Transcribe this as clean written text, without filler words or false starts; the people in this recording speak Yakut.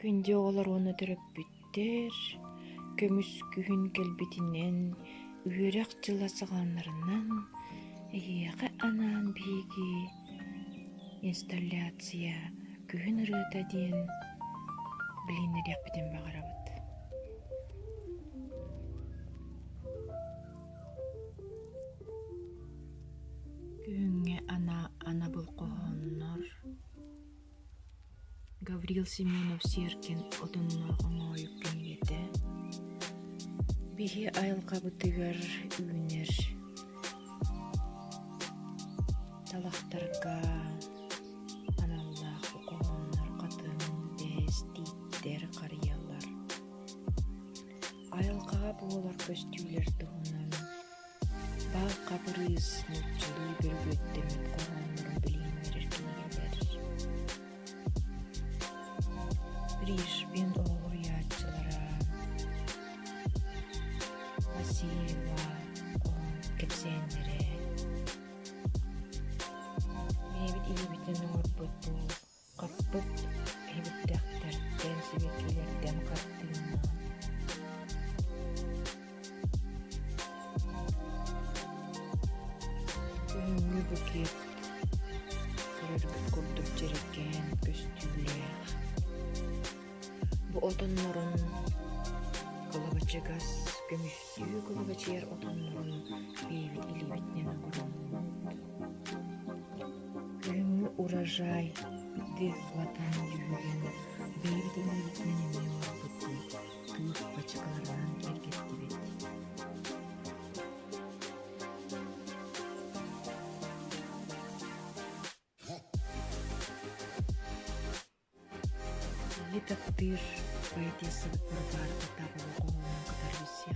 Күндү оҕолор уонна төрөппүттэр, көмүс күһүн кэлбитинэн, үөрэх дьыла саҕаланарынан эһиэхэ анаан биһиги инсталляция «Күһүн ырыата» диэн билиһиннэриэхпитин баҕарабыт. Күһүҥҥэ анаа анабыл хоһооннор Гаврил Семенов-Серкин «Отонноох оҥоойук» кинигэтэ Биһи айылҕабытыгар үүнэр талахтарга аналлаах хоһооннор хатыҥ, бэс, тииттэр, харыйалар Айылҕаҕа буолар көстүүлэр туһунан Баал Хабырыыс нууччалыы бөрүкүттэммит хоһооннорун билиһиннэрэр кинигэлэр. Пришвин оҕуруйааччылара Васильева хоһоон кэпсээннэрэ Бэйэбит илиибитинэн оҥорбут бу Хаппыт иһиттэхтэртэн, сибэккилэртэн хартыына Күһүҥҥү букет көрөргүт курдук дьэрэкээн көстүүлээх. Бу отоннорун кылабачыгас көмүстүү кылабачыйар отоннорун бэйэбит илиибитинэн оҥороммут. Күһүҥҥү урожай дыхлатан дьүһүйэн бэйэбит илиибитинэн эмиэ оҥорбуппут күөх бачыкаларынан киэргэттибит. Биһиги таптыыр поэтессабыт Варвара Потапова хоһоонун кытары билсиэххэ.